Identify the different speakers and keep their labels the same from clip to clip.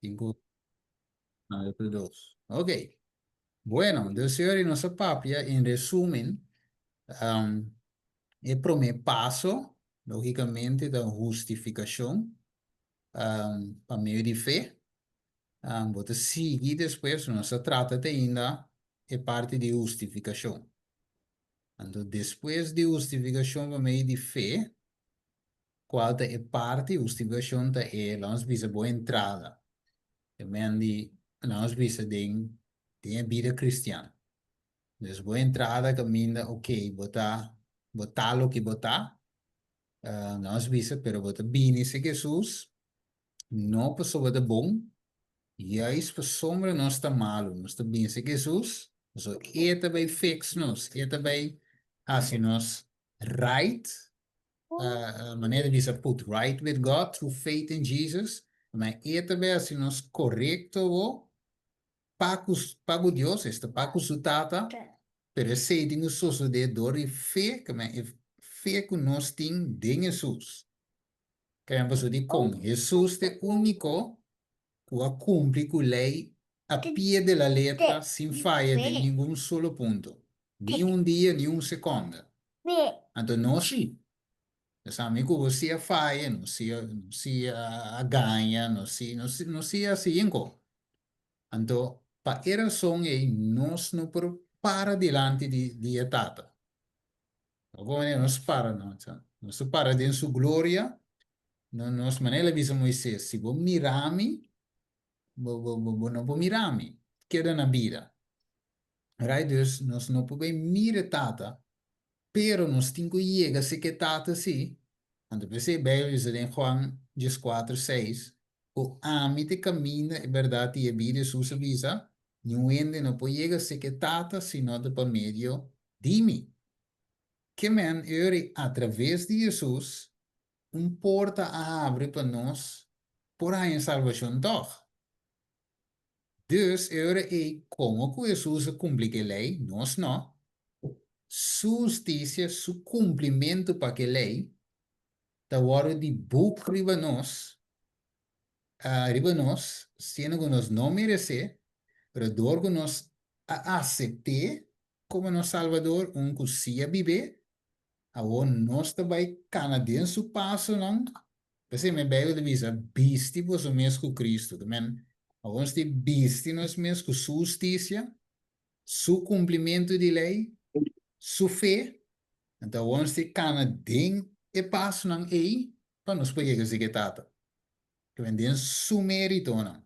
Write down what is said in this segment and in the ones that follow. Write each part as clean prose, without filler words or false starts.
Speaker 1: Tin ku manda dos. Ok. Bueno, dus señor, nos a papia en resumen, e promé paso, lógikamente, ta hustifikashon pa medio di fe. Bo ta sigui despues, nos a trata te ainda e parti di hustifikashon. Anto despues di hustifikashon pa medio di fe, kual ta e parti, hustifikashon ta e, laga nos bisa, bo entrada. E men di, laga nos bisa, den e bida kristian. Dus bo entrada kaminda, ok, bo ta, bo ta loke bo ta, laga nos bisa, pero bo ta bini serka Hesus, no pasobra bo ta bon, juist pasobra nos ta malu, nos ta bini serka Hesus, pasobra E ta bai fix nos, E ta bai hasi nos right, manera di bisa put right with God through faith in Jesus, ma E ta bai hasi nos korekto bo pa ku pa ku Dios, esta pa ku su Tata, pero esei tin ku sosodé dor di fe, ke men e fe ku nos tin den Hesus. Ke men pasobra dikon Hesus ta e úniko ku a kumpli ku lei a pie de la letra sin faya den ningun solo punto, ni un dia ni un sekònda. Anto nos sí. Nos ami ku bo sí a faya, nos sí nos sí a gaña, nos sí nos nos sí a hasi yen kos. Anto pa e rason ei nos no por para dilanti di di e Tata. No por manera nos para no, nos ta para den su gloria, no nos manera el a bisa Moises, si bo mira mi, bo bo bo no por mira mi, keda na bida. Right? Dus nos no por bai mira e Tata, pero nos tin ku yega si ke Tata si. Anto p'esei Beibel bisa den Juan dieskuater seis, ku ami ta e kaminda, e bèrdat i e bida. Hesus a bisa, Niun hende no por yega si ke Tata si no ta pa medio di mi. Ke men eur atraves di Hesus un porta a habri pa nos por haña salbashon tòg. Dus e ora ei, komo ku Hesus a kumpli ku e lei, nos no, su hustisia, su kumplimentu pa ku e lei, ta wòrdu di buk riba nos, riba nos, siendo ku nos no meresé, pero dor ku nos a asept'é komo nos Salbador, un ku sí a bib'é, awor nos ta bai kana den su pasonan. P'esei mi Beibel ta bisa, Bisti boso mes ku Kristu. Ta men, awor nos tin bisti nos mes ku su hustisia, su kumplimentu di lei, su fe. Anto awor nos tin kana den e pasonan ei pa nos por yega si ku e Tata. Ta men, den su méritonan.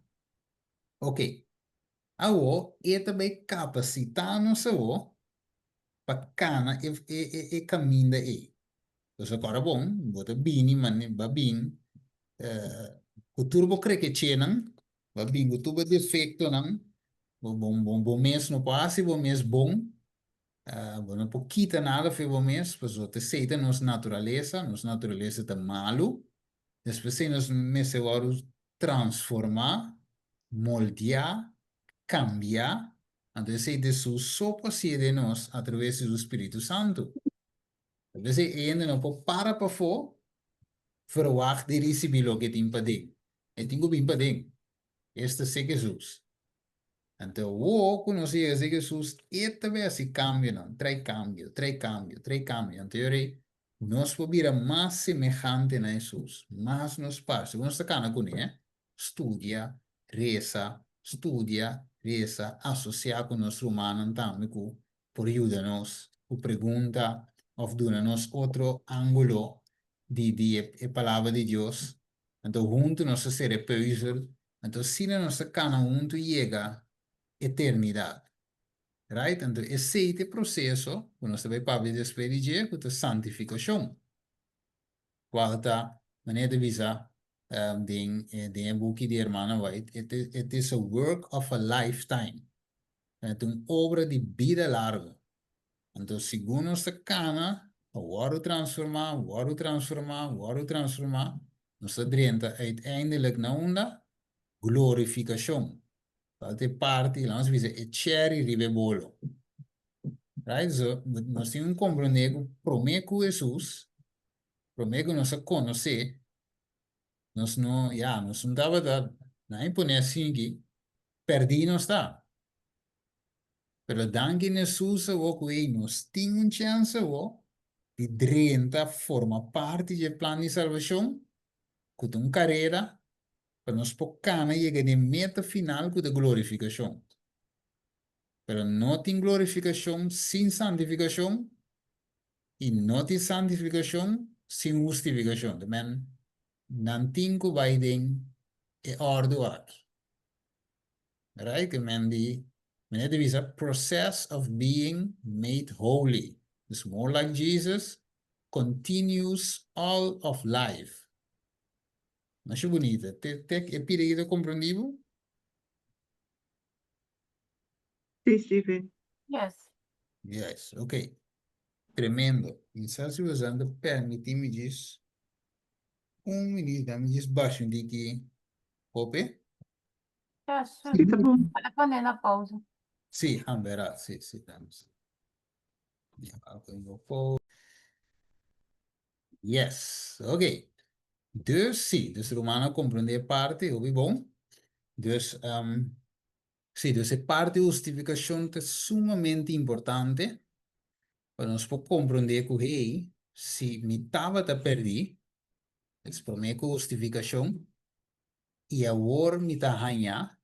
Speaker 1: Oke. Awor e ta bai kapasitá nos awor pa kana e e e kaminda ei. Pasobra kòrda bon, bo ta bini mane bo a bin ku tur bo krekechenan, bo a bin ku tur bo defektonan, bo bo bo mes no por hasi bo mes bon, bo no por kita nada for bo mes, pasobra ta esei ta nos naturalesa, nos naturalesa ta malu, despues esei nos mester wòrdu transformá, moldeá, kambiá, anto esei ta su so por hasié den nos atraves di su Spiritu Santu. P'esei e hende no por para pafó verwagt di risibí loke tin paden. E tin ku bin paden. Esta si Hesus. Anto awor ku nos yega si Hesus, e ta bai hasi kambionan, trae kambio, trae kambio, trae kambio. Anto yora ei nos por bira mas semehante na Hesus, mas nos parse. Ku nos ta kana kuné, studia, resa, studia, resa, asosiá ku nos rumannan tambe ku por yuda nos ku pregunta òf duna nos otro ángulo di di e Palabra di Dios. Anto huntu nos ta ser e pùzel, anto asina nos ta kana huntu yega eternidat. Right? Anto esei ta e proseso ku nos ta bai papia despues di dje ku ta santifikashon, kual ta, manera ta bisa den den e buki di Hermana White, it it is a work of a lifetime. Ta un obra di bida largu. Anto segun nos ta kana, ta wòrdu transformá, wòrdu transformá, wòrdu transformá, nos ta drenta uiteindelijk na unda? Glorifikashon. Cual ta e parti, laat nos bisa, e cherry riba e bolo. Right? So, nos tin ku komprendé ku promé ku Hesus, promé ku nos a konosé, Nos no, ya, nos no tabata, Nan a pone asin aki, pèrdí nos ta. Pero danki na Hesus awor ku ei nos tin un chèns awor di drenta forma parti dje plan di salbashon, ku ta un karera pa nos por kana yega na e meta final ku ta glorifikashon. Pero no tin glorifikashon sin santifikashon i no tin santifikashon sin hustifikashon. Ta men nan tin ku bai den e òrdu aki. Right? Ke men di, men e ta bisa process of being made holy. It's more like Jesus continues all of life. Masha bunita. Te, te, e pida aki ta komprendí bo?
Speaker 2: Sí, Steven.
Speaker 3: Yes.
Speaker 1: Yes, ok. Tremendo. Mi sa si boso ta permití mi djis un minuut, dame djis basha un tiki kope.
Speaker 3: Yes.
Speaker 2: Sí, ta bon.
Speaker 3: Para poner na pausa.
Speaker 1: Sí, ah, verá, sí, sí, dame. Ya, tengo pausa. Yes, ok. Dus sí, dus ruman a comprende e parti, hopi bon. Dus, um, sí, dus e parti hustificacion ta sumamente importante pa nos por comprende cu, hey, si mi tabata perdí, dus prome cu hustificacion, y awor mi ta hañá,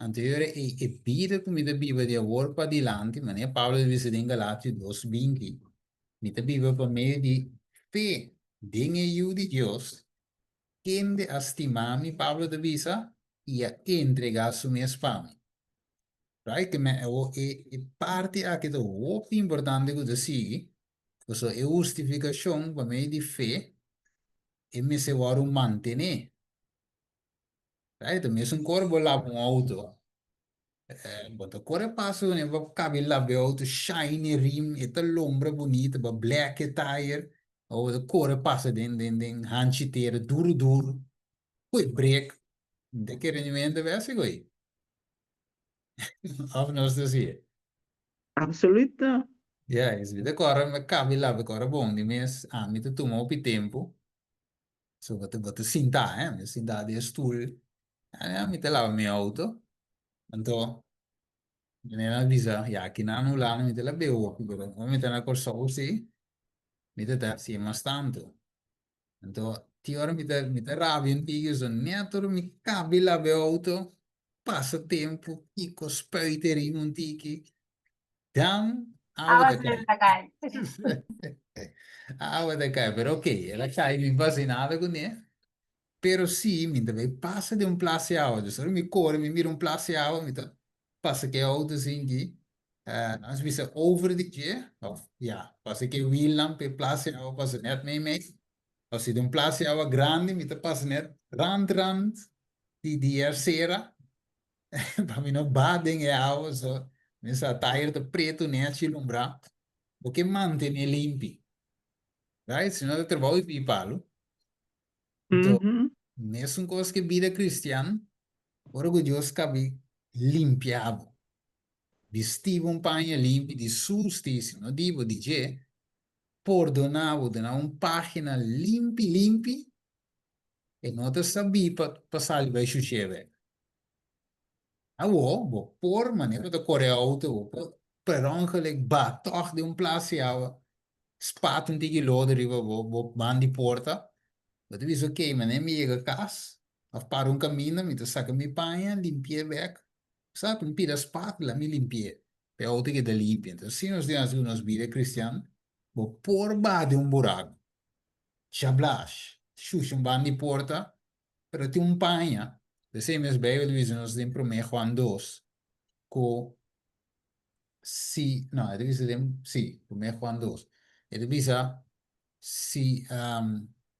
Speaker 1: Anto e ora ei e bida ku mi ta biba di awor padilanti, manera Pablo ta bisa den Galatio dos binti, mi ta biba pa medio di fe den e Yu di Dios, kende a stima mi, Pablo ta bisa, i a entregá su mes pa mi. Right? Ke men awor e e parti aki ta hopi importante ku ta sigui, pasobra e hustifikashon pa medio di fe e mester wòrdu mantené. Right, ta mesun kor bo laba un auto. Bo ta kore paso kuné bo kabi laba e auto shiny rim, e ta lombra bunita, bo blek e tire, bo ta kore pasa den den den hanchi tera duru duru, ku e brek, mi ta kere niumente besi ku ei. Of nos ta si'e?
Speaker 2: Absoluto.
Speaker 1: Ya, es mi ta kore, mi kabi laba e kore bon di mes, ami ta tuma hopi tempu. So bo ta bo ta sintá, eh, mi ta sintá den e stoel, a mi ta laba mi auto, anto mi a bisa, ya aki nan Hulanda mi ta lab'é hopi, pero ora mi ta na Kòrsou si, mi ta ta hasié mas tantu. Anto tin ora mi ta mi ta rabia un tiki, so nèt ora mi kabi laba e auto, pasa tempu, kiko spuit eriba un tiki, Dan awa
Speaker 3: Awa
Speaker 1: ta kai.
Speaker 3: ta kai.
Speaker 1: Awa ta kai, pero ok, el a kai, mi no hasi nada kuné. Pero sí, mi ta bai pasa den un plas di awa. Dus ora mi kore, mi mira un plas di awa, mi ta pasa ku e outo asin aki. Nos bisa over di dje, òf ya, pasa ku e wielnan pa e plas di awa pasa nèt meimei. Òf si ta un plas di awa grandi, mi ta pasa nèt rand rand di di e arsera. Pa mi no ba den e awa, so mi sa tayer ta pretu nechi lumbrá. Bo ke mantené limpi. Right? Si no ta trabou di pidi palu. Anto, mesun kos ke bida kristian, ora ku Dios kabi limpia bo, bisti bo un paña limpi di su hustisia, no di bo, di dje, pordoná bo, duna un página limpi limpi, E no ta sabí pa pa sali bai shushé bek. Awor, bo por, manera bo ta kore outo, bo por per ongeluk ba tòg den un plas di awa, spat un tiki lodo riba bo bo ban di porta, bo ta bisa okey, manera mi yega kas òf para un kaminda mi ta saka mi paña, limpi'é bek, sa ku un pida spatula mi limpi'é pa e outo keda limpio. Entonces, si nos tin hasi ku nos bida kristian, bo por baha den un buraku. Shablash, shusha un banda di porta, pero tin un paña. P'esei mes Bijbel ta bisa nos den Promé Juan dos ku si, no, e ta bisa den, si, Promé Juan dos, e ta bisa si,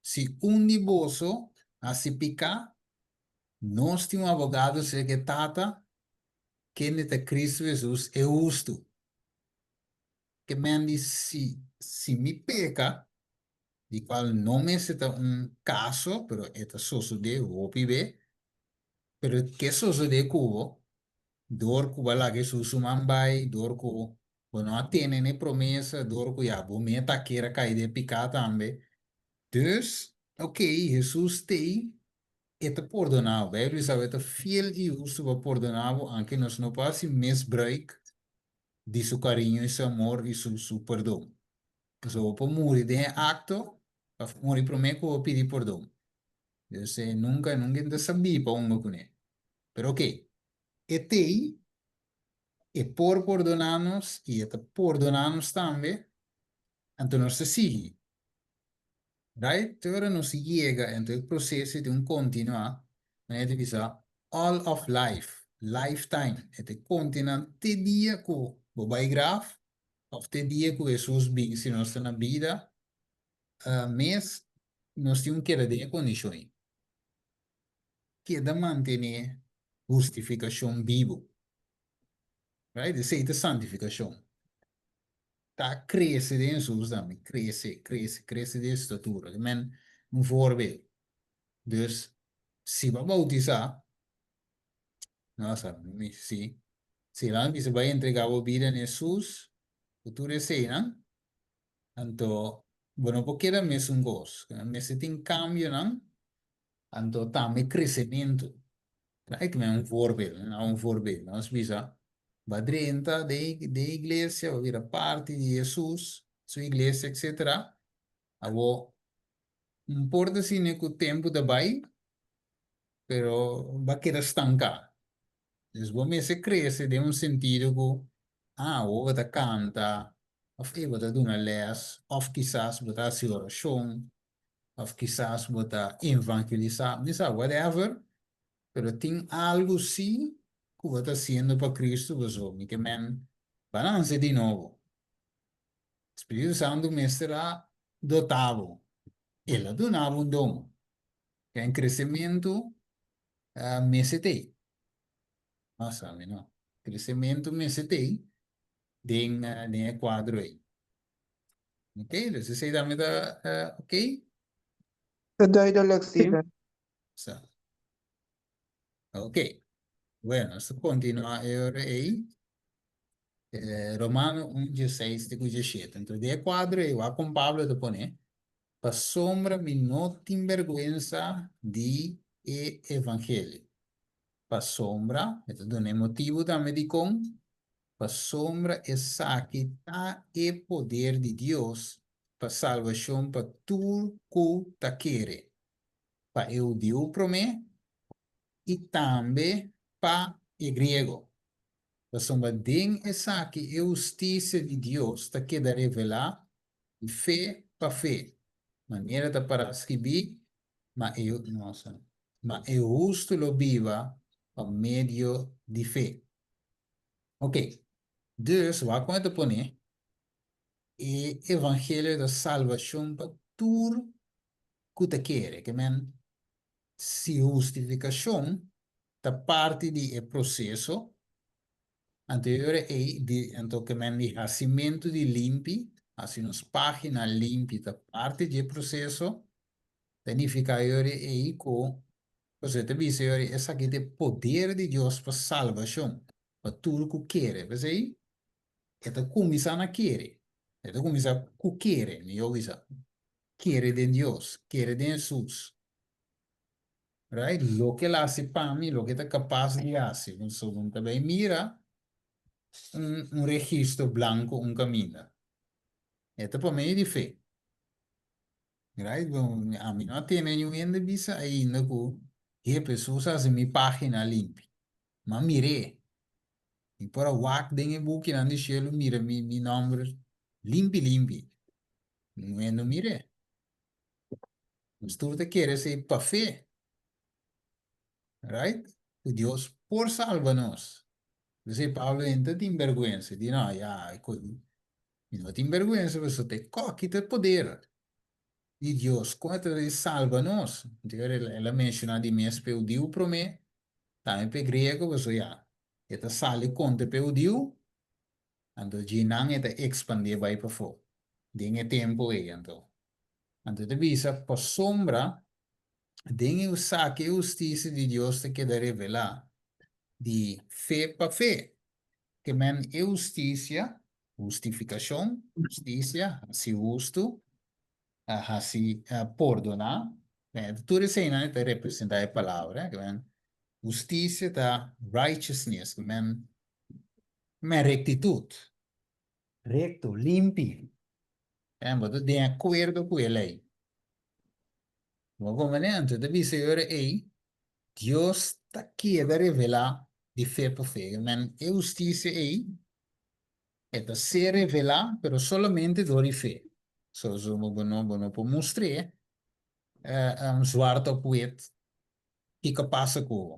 Speaker 1: si un di boso hasi piká, nos tin un abogado serka e Tata, kende ta Cristo Hesus, e hustu. Ke men di si, si mi peka, di kual no mester ta un kaso, pero e ta sosodé hopi be, pero ke sosodé ku bo, dor ku bo a laga Hesus su man bai, dor ku bo no a tene n'e promesa, dor ku ya bo meta a kere kai den piká tambe. Dus, oke, Hesus t'ei. E ta pordoná bo. Beibel bisa bo e ta fiel i hustu pa pordoná bo anke nos no por hasi misbruik di su kariño i su amor i su su pordon. Pasobra bo por muri den e akto òf muri promé ku bo pidi pordon. Dios e nunka nunka e ta sabí pa hunga kuné. Pero oke, e t'ei, e por pordoná nos i e ta pordoná nos tambe, anto nos ta sigui. Right? Te ora nos yega anto e proseso di un kontinuá, manera ta bisa all of life, lifetime, e ta kontinuá te dia ku bo bai graf òf te dia ku Hesus bin si nos ta na bida mes nos tin un keda den e kondishon ei. Keda mantené hustifikashon bibu. Right? Esei ta santifikashon. Ta krese den Hesus tambe, krese, krese, krese den estatura. Ke men un voorbeeld. Dus, si bo a bautisá, no sa, mi si, si nan bisa bai entregá bo bida na Hesus, ku tur eseinan, anto bo no por keda mesun kos. Mester tin kambionan, anto tambe kresementu. Kijk men un voorbeeld, na un voorbeeld. Nos bisa, ba drenta den den iglesia, ba bira parti di Hesus, su iglesia, etcetera. Abo no por ta asina ku tempu ta bai, pero ba keda stanká. Dus bo mester krese den un sentido ku, ah, awor bo ta kanta, òf ey bo ta duna lès, òf kisas bo ta hasi orashon, òf kisas bo ta evangelisá, mi sa, whatever, pero tin algu sí ku bo ta hasiendo pa Kristu pasobra mi ke men balanse di nobo. Spiritu Santu mester a dotá bo, el a duna bo un don. Ken kresementu mester t'ei. Nossa, mi no. Kresementu mester t'ei den den e kuadro ei. Ok, dus esei tambe ta ok.
Speaker 4: Ta duidelijk, Steven.
Speaker 1: Sa. Ok. Bueno, nos ta kontinuá e ora ei. Romano 1, 16 te ku 17. Anto den e kuadro ei, wak kon Pablo ta pone, Pasobra mi no tin bèrgwensa di e evangelio. Pasobra, e ta duna e motibu tambe dikon, pasobra esaki ta e poder di Dios pa salbashon pa tur ku ta kere, pa e hudiu promé i tambe pa e griego. Pasobra den esaki e hustisia di Dios ta keda revelá di fe pa fe, manera ta pará skibí, Ma e, ma e hustu lo biba pa medio di fe. Ok, dus wak kon e ta pone, e evangelio ta salbashon pa tur ku ta kere. Ke men, si hustifikashon ta parti di e proseso, anto e ora ei di, anto ke men di hasimentu di limpi, hasi nos pagina limpi ta parti di e proseso, ta nifiká e ora ei ku Pasobra e ta bisa e ora esaki ta e poder di Dios pa salbashon pa tur ku kere. P'esei e ta kuminsá na kere. E ta kuminsá ku kere, mihó bisa. Kere den Dios, kere den Hesus. Right? Loke el a hasi pa mi, loke e ta kapas di hasi. Pasobra bo ta bai mira un un registro blanko un kaminda. E ta pa medio di fe. Right? Bo, ami no a tene niun hende bisa ainda ku Hep, Hesus a hasi mi página limpi. M'a mir'é. Mi por a wak den e bukinan di shelu mira mi mi nòmber limpi limpi. Niun hende no mir'é. Nos tur ta kere esei pa fe. Right? Ku Dios por salba nos. P'esei Pablo e no ta tin bèrgwensa. E di, No, ya, Mi no tin bèrgwensa pasobra ta e kòki ta e poder di Dios kon e ta di salba nos. El a menshoná di mes p'e hudiu promé, tambe p'e griego, pasobra ya e ta sali kontra p'e hudiu, anto djinan e ta ekspandé bai pafó den e tempu ei anto. Anto e ta bisa, Pasobra den e esaki e hustisia di Dios ta keda revelá di fe pa fe, ke men e hustisia, hustifikashon, hustisia, hasi hustu, hasi pordoná, Tur eseinan ta representá e palabra, ke men hustisia ta righteousness, ke men men rektitut, rekto, limpi. En bo ta den akuerdo ku e lei. Bo komprendé? Anto ta bisa e ora ei, Dios ta keda revelá di fe pa fe. Ke men e hustisia ei e ta ser revelá, pero solamente dor di fe. So, so bo no, bo no por mustr'é zwart op wit kiko a pasa ku bo.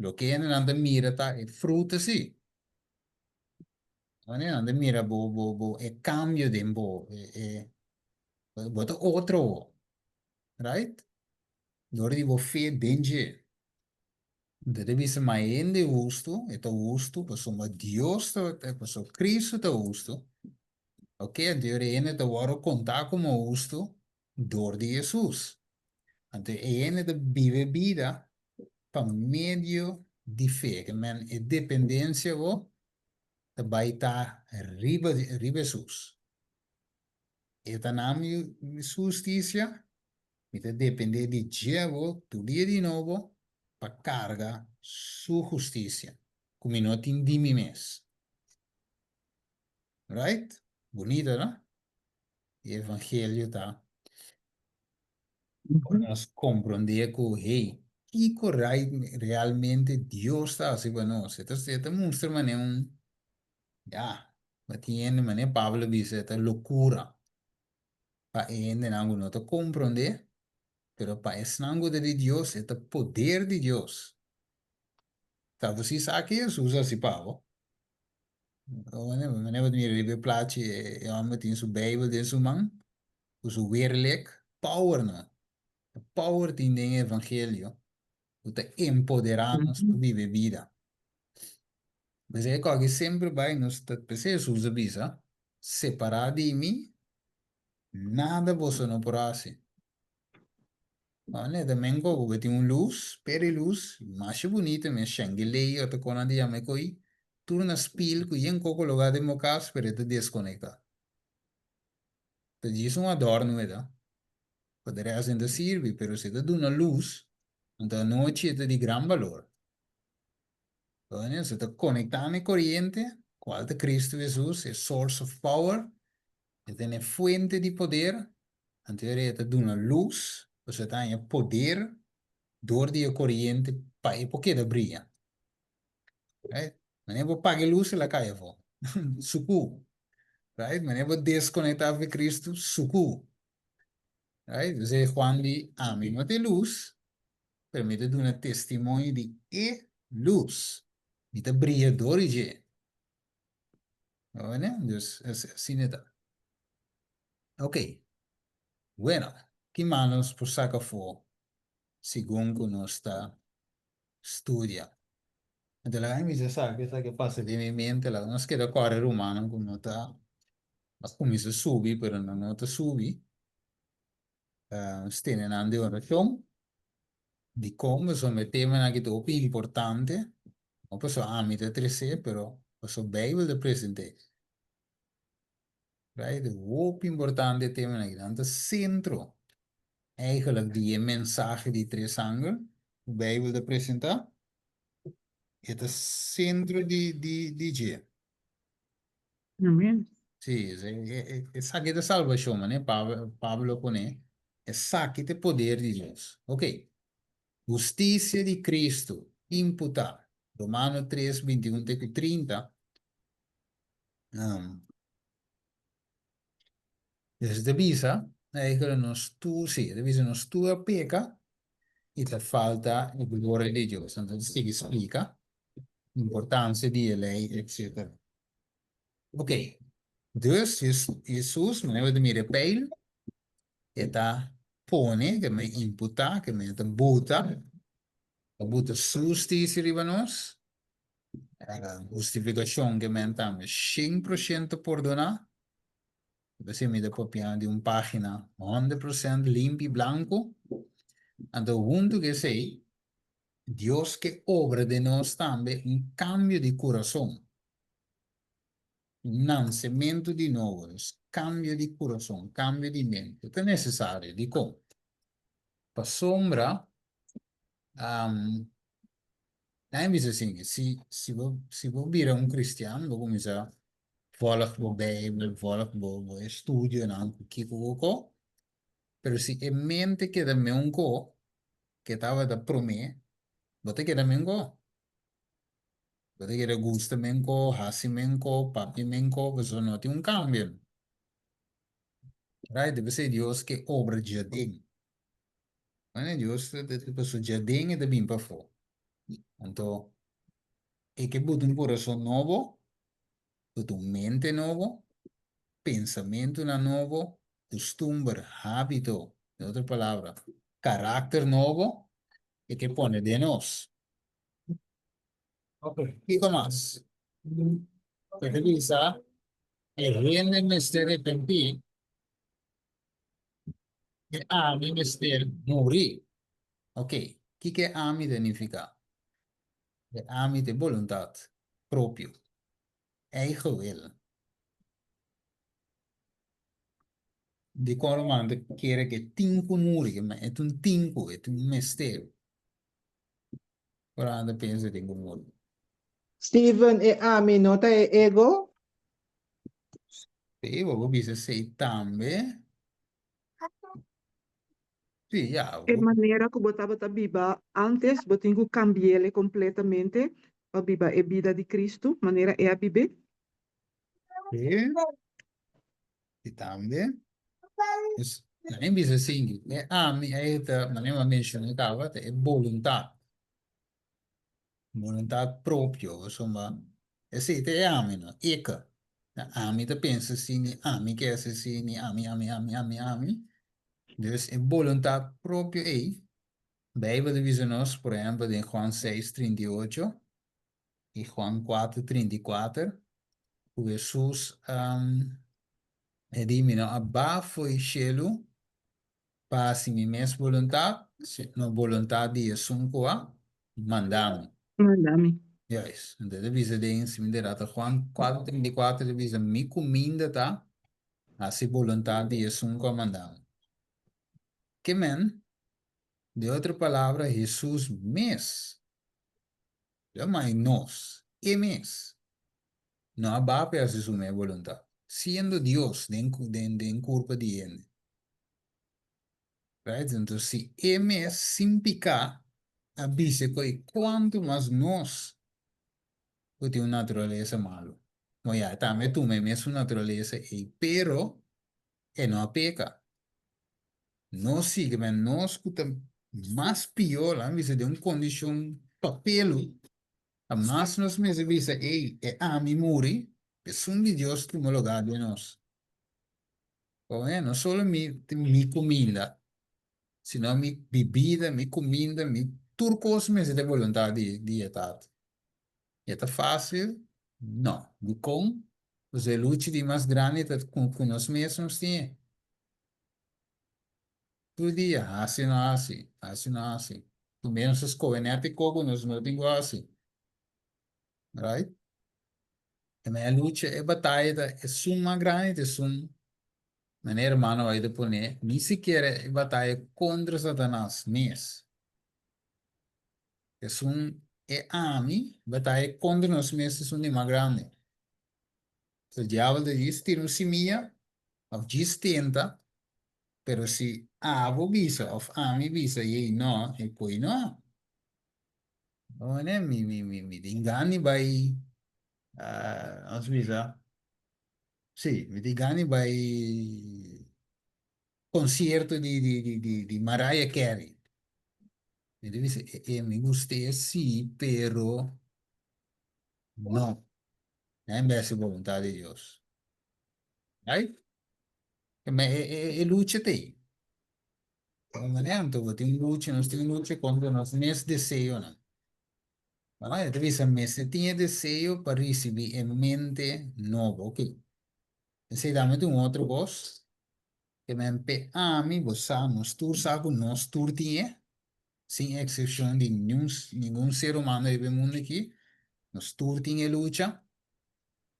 Speaker 1: Loke hendenan ta mira ta e fruta si. Nan ta mira bo, bo, bo, e kambio den bo, e, e, bo ta otro bo. Right? Dor di bo fe den dje. Bo ta bisa ma e hende hustu, e ta hustu pasobra Dios ta, pasobra Cristo ta hustu. Ok, anto e hende ta wòrdu kontá komo hustu dor di Hesus. Anto e hende ta biba e bida pa medio di fe. Ke men e dependensia bo ta bai ta riba riba Hesus. E ta na mi su hustisia, mi ta dependé di dje bo tur dia di nobo pa karga su hustisia ku mi no tin di mi mes. Right? Bunita, no? E evangelio ta pa nos komprondé ku, hey, kiko realmente Dios ta hasi pa nos? E ta, e ta mustra manera un, ya, bo tin hende manera Pablo a bisa, e ta lokura pa e hendenan ku no ta komprondé, pero pa esnan ku ta di Dios, e ta poder di Dios. Ta bo si sa ke Hesus a hasi pa bo? Manera bo ta mira riba e plachi, e hòmber tin su Beibel den su man, ku su werlek, power no. E power tin den e evangelio ku ta empoderá nos pa biba e bida. P'esei e kòke semper bai nos ta, p'esei Hesus a bisa, Separá di mi, nada boso no por hasi. Ane ta men koko ku tin un lus, peri lus, masha bunita mes, shangelei ota kon nan ta yama e koi, tur na spil ku yen koko loga den bo kas pero e ta deskonektá. Ta djis un adòrno e ta, pa de rèst no ta sirbi, pero si e ta duna lus, anto anochi e ta di gran balor. Ane, si e ta konektá na e koriente, kual ta Kristu Hesus, e source of power, e ta e fuente di poder, Anto e ta duna lus, pasobra e ta haña poder dor di e koriente pa e por keda bria. Right? Manera bo paga e lus, el a kai afó. Sukú. Right? Manera bo deskonektá for di Kristu, sukú. Right? P'esei Juan di, Ami no ta e lus, pero mi ta duna testimonio di e lus. Mi ta bria dor di dje. Dus asina e ta. Ok. Bueno, ki mas nos por saka afó segun ku nos ta studia? Anto laga mi bisa esaki, esaki a pasa den mi mente, laga nos keda kòrda rumannan ku no ta a kuminsá subi pero nan no ta subi. Nos tene nan den orashon. Dikon? Pasobra e temanan aki ta hopi importante, no pasobra ami ta tres'é, pero pasobra Beibel ta present'é. Right? Hopi importante e temanan aki. Nan ta sentro eigenlijk di e mensahe di tres angel ku Beibel ta presentá. E ta sentro di di di dje.
Speaker 2: Amen.
Speaker 1: Sí, esaki ta salbashon, manera Pablo, Pablo a pone. Esaki ta e poder di Dios. Ok. Hustisia di Cristo imputá. Romano 3, 21 te ku 30. Um, dus ta bisa, eigenlijk nos tur, sí, ta bisa nos tur a peka i ta falta e gloria di Dios. Anto ta sigui splika importancia di e lei, etcetera. Ok, dus Jesus, manera bo ta mira e pijl, e ta pone, ke men imputa, ke men ta buta, ta buta su hustisia riba nos, Hustifikashon ke men tambe shen por shento pordoná. P'esei mi ta papia di un página 100% limpi blanku. Anto huntu ku esei, Dios ke obra den nos tambe un kambio di kurason, un nansementu di nobo, dus kambio di kurason, kambio di mente ta nesesario. Dikon? Pasobra, um, nan bisa asina, si, si bo, si bo bira un cristian, bo kuminsá volg bo Bijbel, volg bo, bo estudionan ku kiko ku ko, pero si e mente keda meun ko ke tabata promé, bo ta keda meun ko. Bo ta keda gusta meun ko, hasi meun ko, papia meun ko, pasobra no tin un kambio. Right? Debe ser Dios ke obra djaden. Bueno, Dios pasobra djaden e ta bin pafó. Anto, e ke buta un kurason nobo, buta un mente nobo, pensamentunan nobo, kustumber, hábito, den otro palabra, karakter nobo, e ke pone den nos. Ok, kiko mas? E ta bisa, e hende mester repentí, e ami mester muri. Ok, kiko e ami ta nifiká? E ami ta e boluntat propio, eigen wil. Dikon ruman ta kere ku e tin ku muri? E ta un tin ku, e ta un mester. Ora anda pensa tin ku muri.
Speaker 4: Steven, e ami no ta e ego?
Speaker 1: Sí, bo por bisa esei tambe. Sí, ya.
Speaker 2: E manera ku bo tabata biba antes, bo tin ku kambi'el kompletamente pa biba e bida di Kristu, manera e a bib'é.
Speaker 1: Sí. I tambe, dus, nan bisa asin, e ami ei ta, manera mi a menshoná kaba, ta e boluntat. Boluntat propio, pasobra esei ta e ami no, eka. Ta ami ta pensa asin, ni ami ke hasi asin, ni ami, ami, ami, ami, ami. Dus e boluntat propio ei, Beibel ta bisa nos, por ehèmpel den Juan seis, 38, i Juan kuater, 34, ku Hesus a di, Mi no a ba fo'i shelu pa hasi mi mes boluntat, sino boluntat di esun ku a manda mi.
Speaker 2: Manda mi.
Speaker 1: Juist. Anto e ta bisa den, si mi ta rata, Juan kuater, 34 ta bisa, Mi kuminda ta hasi boluntat di esun ku a manda mi. Ke men? Den otro palabra, Hesus mes Lo mai nos, e mes, no a ba pa hasi su mes boluntat, siendo Dios den den den kurpa di hende. Right? Entonces, si e mes sin piká a bisa ku e kuantu mas nos ku tin un naturalesa malu. Bo ya, e tambe a tuma e mesun naturalesa ei, pero e no a peka. Nos sigui men nos ku ta mas pió, laga mi bisa den un kondishon papelu, ta mas nos mester bisa, ey, e ami muri, esun di Dios tuma lugá den nos. Pasobra no solo mi mi kuminda, sino mi bibida, mi kuminda, mi tur kos mester ta e boluntat di di e Tata. E ta fásil? No. Dikon? Pasobra e lucha di mas grandi ta ku nos mes nos tin e. Tur dia, hasi no hasi, hasi no hasi. Ku menos ta skohe nèt e koko nos no tin ku hasi. Right? E mei lucha, e bataya ta esun mas grandi ta esun, manera hermano White ta pone, ni sikiera e bataya kontra Satanas mes. Esun e ami, bataya kontra nos mes esun di mas grandi. E diabel ta djis tira un simia of djis tenta, pero si abo bisa of ami bisa yei no, e koe no. No ne, mi mi mi mi tin gana di bai, nos bisa, si, mi tin gana di bai concierto di di di di di Mariah Carey. Mi ta bisa, e e mi gust'é si, pero no. Na en bes di boluntat di Dios. Right? Ma e, e, e lucha ta ei. Di manera anto bo tin un lucha, nos tin un lucha kontra nos mes deseonan. Bueno, e ta bisa mester tin e deseo pa risibí e mente nobo. Ok. Esei tambe ta un otro kos. Ke men p'e ami, bo sa, nos tur sa ku nos tur tin e. Sin eksepshon di niun ningun ser humano riba e mundu aki, nos tur tin e lucha,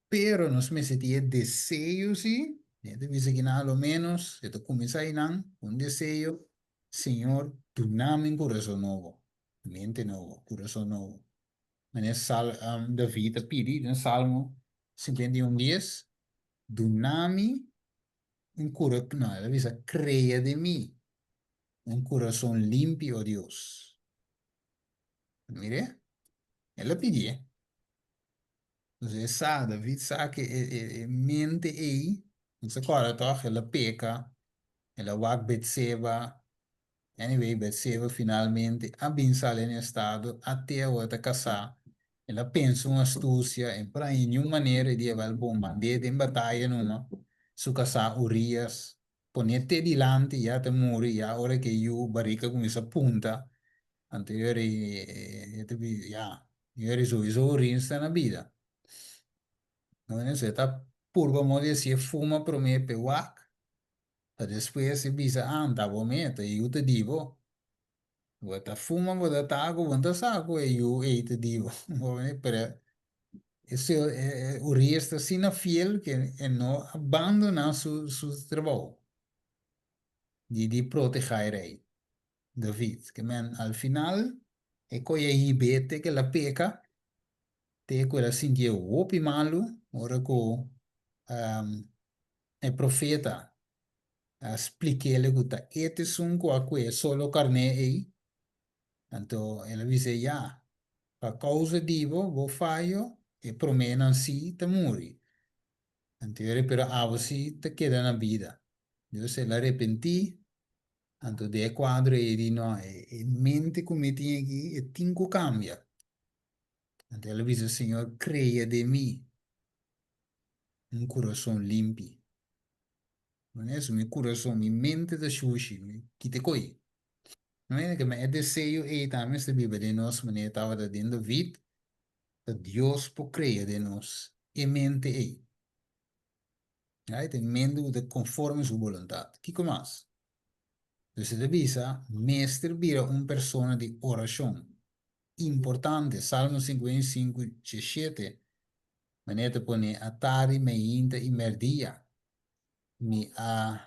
Speaker 1: pero nos mester tin e deseo si, mi ta bisa kinan a lo ménos, e ta kuminsá einan ku un deseo, Señor, Duna mi un kurason nobo, mente nobo, kurason nobo. Manera Sal, um, David a pidi den Salmo 51 dies, duna mi un kura, no, el a bisa, krea den mi un kurason limpi, o Dios. Mire, el a pidié. Entonces, e sa, David sa ke e, e, e mente ei, nos ta kòrda tòg, el a peka, el a wak Betseba, anyway, Betseba finalmente a bin sali na estado, a te awor ta kasá, el a pensa un astusia, en por haña niun manera di e bal bombard'é den bataya numa, su kasá Urias, Pone te dilanti ya ta muri ya ora ke yu barika kuminsá punta anto yori e ta bisa ya yori souiso orin sta na bida no eso e ta purba modo di hasié fuma promé p'e wak pa despues e bisa ah nta bo me ta yu ta di bo. Bo ta fuma, bo ta taco, bo no ta sa cu e yu ey ta di bo. Pero e Urias ta asina fiel cu e no a bandona su su trabou di di proteha e rey David. Ke men al final e coge a hib'é te cu el a peca, te cu el a sintié hopi malu ora cu e profeta a splik'é ku ta e ta esun ku a kue solo karné ei. Anto el a bis'é, Ya, pa kousa di bo, bo fayo, e proménan sí ta muri. Anto e pero abo sí ta keda na bida. Dios el a repentí, anto den e kuadro ei di, No, e mente ku mi tin aki, e tin ku kambia. Anto el a bisa, Señor, krea den mi un kurason limpi. Maneso mi kurason, mi mente ta shushi, mi kita koi. No ke e deseo ei tambe mester biba den nos manera tabata den David, pa Dios por krea den nos e mente ei. Right? E mente ku ta konforme su boluntat. Kiko mas? Dus e ta bisa, mester bira un persona di orashon. Importante, Salmo 55, 17, manera ta pone atardi, meinta i merdia. Mi a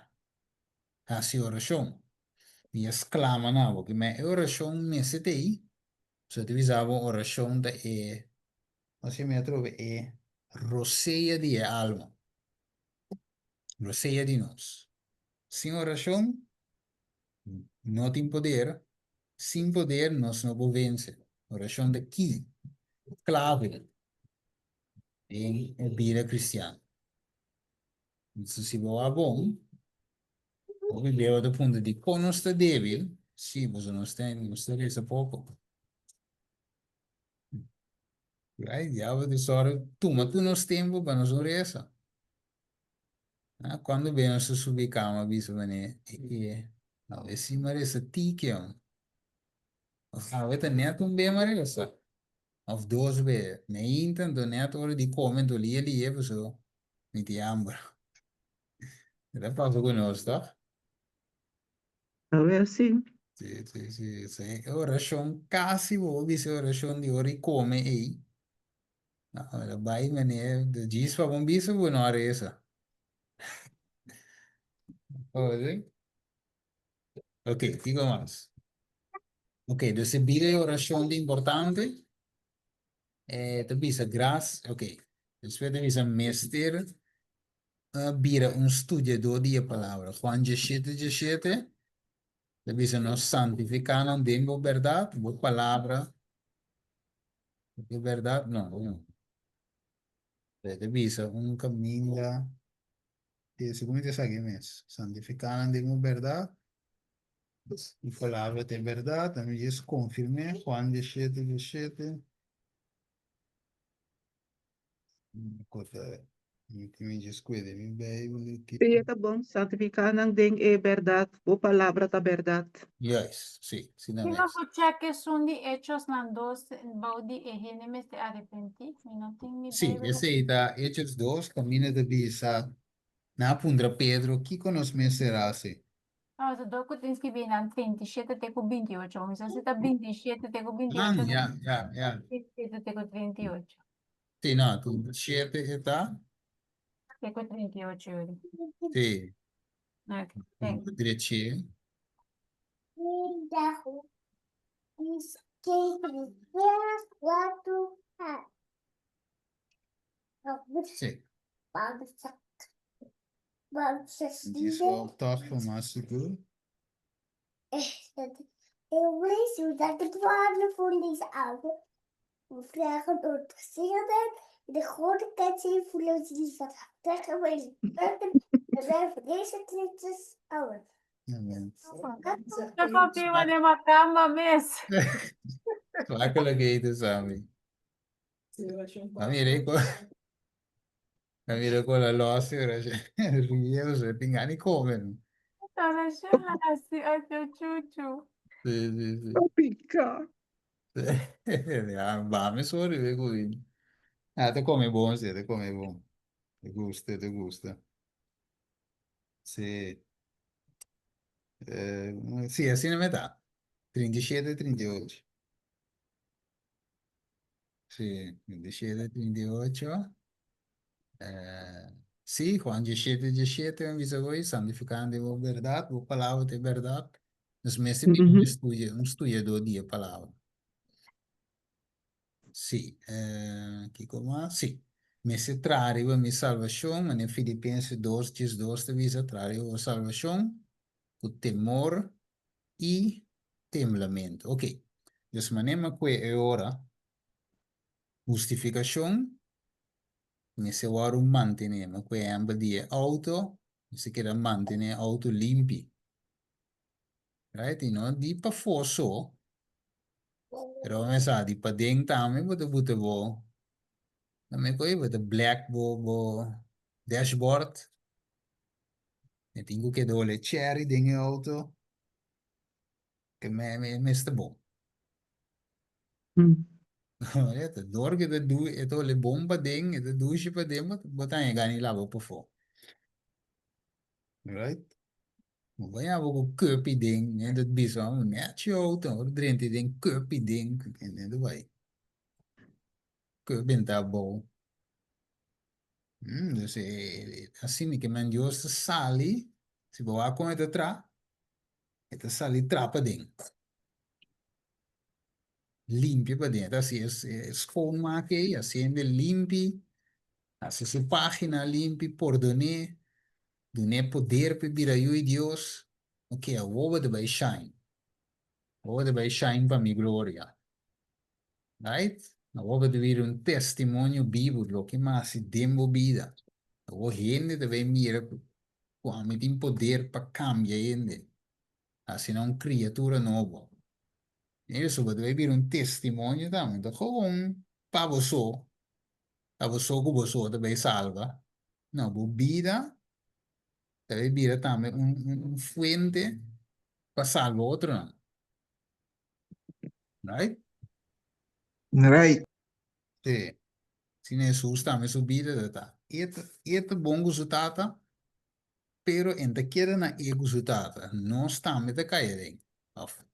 Speaker 1: hasi orashon. Mi a sklama na bo. Ki e orashon mester ta ei. So ta bisa bo orashon ta e, asina mi a trobe e rosea di e alma. Rosea di nos. Sin orashon no tin poder. Sin poder nos no por vense. Orashon ta ki klave den e bida kristian. Entonces si bo a bon, hopi bia bo ta puntra dikon nos ta debil, si pasobra nos ta nos ta resa poko. Right? Diablo ta sòru tuma tur nos tempu pa nos no resa. Ah, cuando be nos ta subi kama bisa manera, e, awe si mi a resa tiki, hombre. Of awe ta net un be mi a resa. Of dos be. Meinta anto net ora di come anto lia lia paso mi tin hamber. E ta pasa cu nos toch?
Speaker 2: Awe si.
Speaker 1: Si, si, si. Si e oracion casi bo por bisa e oracion di ora di come ey. No, mi ta bay meneer de djis pa bon bisa bo no a reza. Oye. Ok, kiko mas? Ok, dus e bida e oracion ta importante. Eh, ta bisa gras, ok. Despues ta bisa mester uh, bira un studiador di e palabra. Juan 17, 17, ta bisa nos santifica nan den bo berdad, bo palabra. E berdad? No, no. Ta bisa un caminda Segun mi ta sa ki mes. Santifiká nan den bo bèrdat. E palabra ta e bèrdat. Ami djis konfirm'é. Juan diesshete, diesshete. Mi djis kuida mi Bijbel aki.
Speaker 2: Sí, e ta bon. Santifiká nan den e bèrdat. Bo palabra ta bèrdat.
Speaker 1: Juist, sí, asina
Speaker 3: Si
Speaker 1: mes.
Speaker 3: nos por check esun di Hechosnan dos bou di e hende mester arepentí, mi no tin mi
Speaker 1: Sí,
Speaker 3: Bijbel.
Speaker 1: esei ta Hechos dos, kaminda ta bisa, Nan a puntra Pedro, Kiko nos mester hasi?
Speaker 3: No, ta dor ku tin skibí nan 37 te ku 28. Mi sa si ta 27 te ku
Speaker 1: Ah,
Speaker 3: 28 o
Speaker 1: ya, ya, ya.
Speaker 3: 37 te ku 38.
Speaker 1: Sí, no, 37 e ta.
Speaker 3: Te ku 38 yuri.
Speaker 1: Sí.
Speaker 3: Ok, thanks.
Speaker 1: Drechi. Sí. Dis wel toch voor mas sigur. Amen.
Speaker 3: Ta papia de makamba mes.
Speaker 1: Makkelijk eten, Sammy. A mira ko. A mira ko la losi, rie, se pingani come.
Speaker 3: Tara hasi ay chuchu.
Speaker 1: Sí.
Speaker 2: Pica.
Speaker 1: Ja, ba, sorry, we goed. Ah, ta come bon, sí, ta come bon. Te gusta, te gusta. Sí. Sí, asina mes ta. 37, 38. Sí, 37, 38. Sí, Juan 17, 17, mi bisa hoy, santificando e berdad, bo palabra ta berdad. Nos mester un studia, un studiadó di e palabra. Sí, kiko mas? Sí. Mester traha riba mi salvashon, manera Filipenses 2, 12 ta bisa, traha riba bo salvashon ku temor i temblamentu. Ok, dus manera mi a kue e ora, hustifikashon mester wòrdu mantené. Mi a kue ehèmpel di e outo, mester keda mantené e outo limpi. Right? I no di pafó so, pero mi sa di paden tambe bo ta buta bo, no me koe, bo ta black bo bo dashboard. E tin ku keda hole cherry den e auto. Ke me me mester bon. E ta dor ku e ta du e ta hole bon paden, e ta dushi paden, bo bo ta haña gana di laba pafó. Right? Bo baña bo ku kupi den, hende ta bisa oh nechi auto, ora drenta den kupi den, hende ta bai. Kup benta abou. Dus asina ke men Dios ta sali, si bo wak kon e ta tra, e ta sali tra paden. Limpia paden. E ta hasi e schoonmaak ei, hasi hende limpi, hasi su pagina limpi, pordon'é, dun'é poder pa e bira yu di Dios. Ok, awor bo ta bai shine. Awor bo ta bai shine pa mi gloria. Right? Awor bo ta bira un testimonio bibu di loke mi a hasi den bo bida. Awor hende ta bai mira ku ami tin poder pa kambia hende, hasi nan un kriatura nobo. Eso bo ta bai bira un testimonio tambe. No ta gewoon pa bo so, ta bo so ku bo so ta bai salba. No, bo bida ta bai bira tambe un fuente pa salba otronan. Right?
Speaker 4: Right.
Speaker 1: Sí. Asina Hesus tambe su bida ta ta. E ta, e ta bon ku su tata, pero en ta keda na e ku su tata. Nos tambe ta kai aden. Of,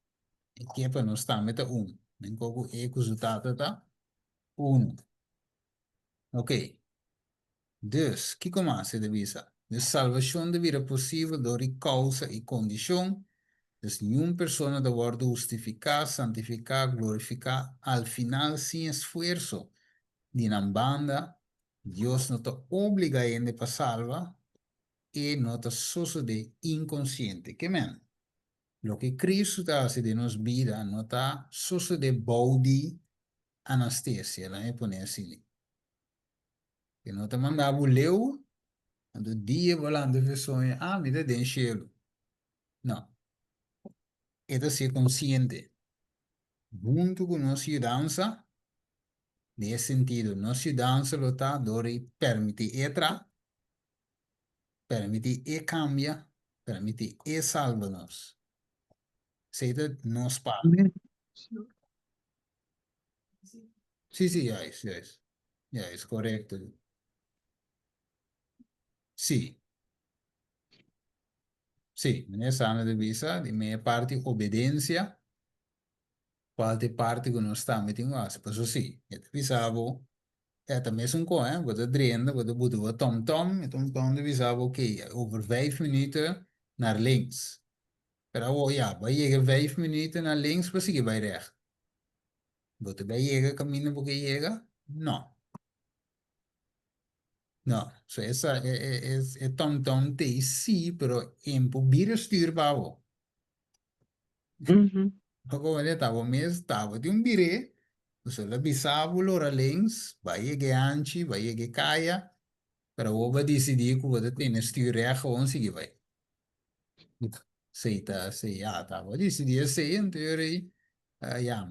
Speaker 1: e ke pa nos tambe ta un. Men ko ku e ku su tata ta unu. Ok. Dus, kiko mas e ta bisa? Dus salvashon ta bira posibel dor di kousa i kondishon. Dus niun persona ta wòrdu hustifiká, santifiká, glorifiká al final sin esfuerso di nan banda. Dios no ta obligá hende pa salba, e no ta sosodé inkonsiente. Ke men? Loke Kristu ta hasi den nos bida no ta sosodé bou di anastesia, laga mi pone asina. E no ta manda bo leu, anto dia bo lanta fe soña, ah, mi ta den shelu. No. E ta ser konsiente. Huntu ku nos yudansa, den e sentido, nos yudansa lo ta dor di permití e tra, permití e kambia, permití e salba nos. Esei ta nos parti.
Speaker 2: Amen.
Speaker 1: Sí, juist, juist. Juist, korekto. Sí. Sí, meneer Sano ta bisa, di media parti obedensia, kual ta e parti ku nos tambe tin ku hasi. Pasobra sí, e ta bisa bo, e ta mesun kos, eh, bo ta drenta, bo ta buta bo tomtom, e tomtom ta bisa bo, oké, over vijf minuten naar links. Pero awor ya, bo a yega vijf minuten na links, bo sigui bai recht. Bo ta bai yega kaminda bo ke yega? No. No. So esa e e e e TomTom t'ei sí, pero e por bira stuur pa bo. Bo komprende? Ta bo mes, ta bo tin un bir'é, so el a bisa bo lora links, bai yega e hanchi, bai yega e kaya, pero awor bo a disidí ku bo ta tene stuur recht gewoon sigui bai. Esei ta, esei ya, ta bo a disidí esei, anto yo rei, ya,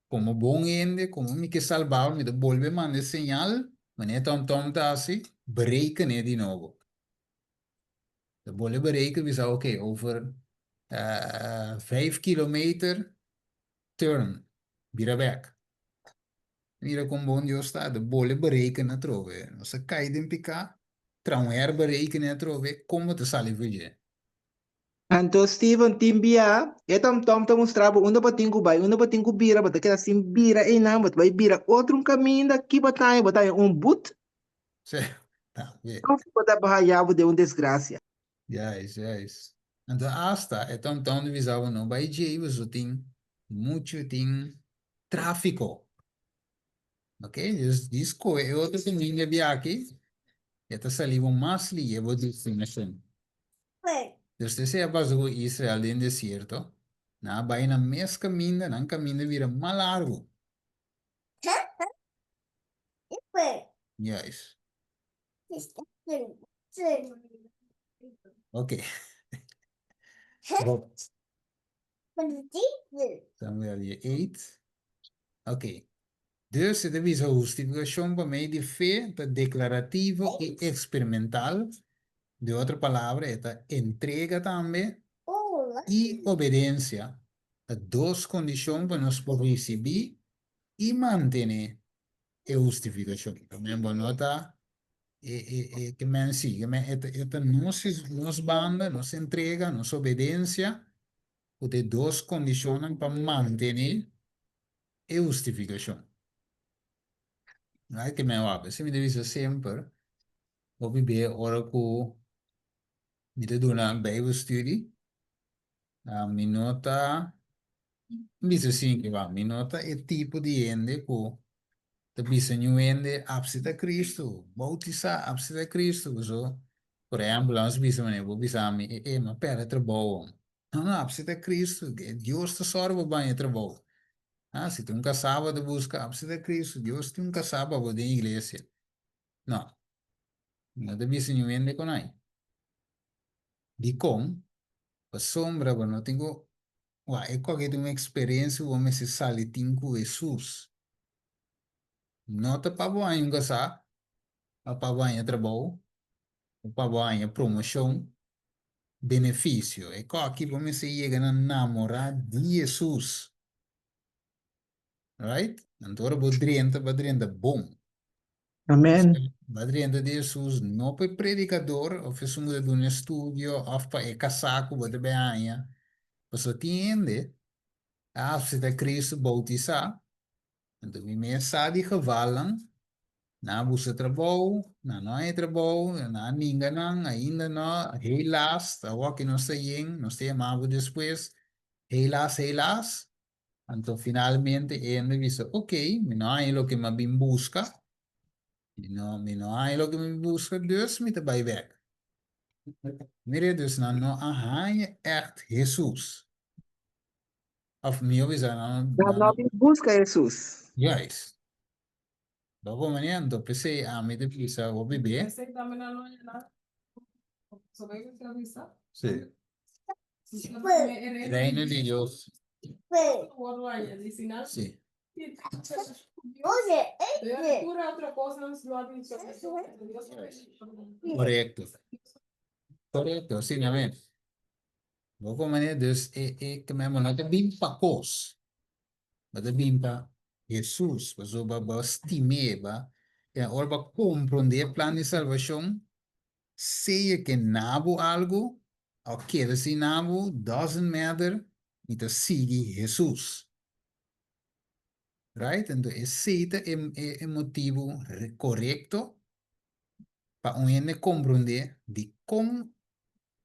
Speaker 1: komo bon hende, komo mi ke salba bo, mi ta bolbe manda e señal, manera e TomTom ta hasi, bereken'é di nobo. Ta bolbe bereken bisa, ok, over vijf kilometer, turn, bira bek. Mira kon bon Dios ta, ta bolbe bereken atrobe. Nos a kai den piká, traha un herberekening atrobe, kon bo ta sali for dje?
Speaker 4: Anto Steven tin bia, e TomTom ta mustra bo unda bo tin ku bai, unda bo tin ku bira, bo ta keda sin bira einan, bo ta bai bira otro un kaminda, ki bo ta haña? Bo ta haña un but.
Speaker 1: Sí, tambe.
Speaker 4: Òf bo ta haña bo den un desgrasia.
Speaker 1: Juist, juist. Anto asta e TomTom ta bisa bo no bai djei pasobra tin muchu, tin tráfiko. Ok, dus di skohe e otro kaminda biaha e ta sali bo mas lihe bo destinashon. Dus esei a pasa ku Israel den desierto, nan a bai nan mes kaminda, nan kaminda bira mas largu. Juist. Ok. Samuel je 8. Ok. Dus e ta bisa hustifikashon pa medio di fe ta deklarativo i eksperimental. Di otro palabra e ta entrega tambe i obedensia ta dos kondishon pa nos por risibí i mantené e hustifikashon. Tambe bo no ta e e e ke men si, ke men e ta e ta nos nos banda, nos entrega, nos obedensia ku ta e dos kondishonnan pa mantené e hustifikashon. Ai ke men wak, esei mi ta bisa semper, hopi be ora ku mi ta duna Bijbelstudie, mi no ta bisa sin ke wak, mi no ta e tipo di hende ku ta bisa niun hende apsita Cristo, boutisá, apsita Cristo, pasobra por ehèmpel nos bisa manera bo bisa mi, e e mi a pèrdè trabou. No, no, apsita Cristo, Dios ta sòru pa baña trabou. Ah, si tin un kasá bo ta buska, apsita Cristo, Dios tin un kasá pa bo den iglesia. No, no ta bisa niun hende kon ai. Dikon? Pasobra bo no tin ku, wak, e koke tin un eksperensia ku bo mester sali tin ku Hesus. No ta pa bo haña un kasá, òf pa bo haña trabou, òf pa bo haña promoshon, benefisio. E koki bo mester yega na namorá di Hesus. Right? Anto ora bo drenta, bo a drenta bon.
Speaker 4: Amen.
Speaker 1: Bo a drenta di Hesus no pa e predikador òf esun ku ta duna estudio òf pa e kasá ku bo ta bai haña. Pasobra tin hende a aseptá Cristo, boutisá, Anto mi mes sa di gevalnan, nan a buska trabou, nan no haña trabou, nan a ninga nan, ainda no, helaas, awor ki nos ta yen, nos ta yama bo despues, helaas, helaas. Anto finalmente e hende bisa, ok, mi no haña loke mi a bin buska, mi no, mi no haña loke mi a bin buska, dus mi ta bai bek. Mira, dus nan no a haña ègt Hesus. Of mihó bisa nan
Speaker 4: Nan no bin buska Hesus.
Speaker 1: Juist. Bo manera anto p'esei ami ta bisa hopi be.
Speaker 5: P'esei tambe nan no haña nada. Pasobra ellos ta bisa.
Speaker 1: Sí. Reino di Dios. Sí. Korekto. Korekto, asina mes. Bo por manera dus e e ke men bo no ta bin pa kos, bo ta bin pa Hesus, pasobra bo stim'é, ba e ora bo a komprondé e plan di salbashon, sea ke na bo algu òf keda sin na bo, doesn't matter, mi ta sigui Hesus. Right? Anto esei ta e e motibu korekto pa un hende komprondé dikon.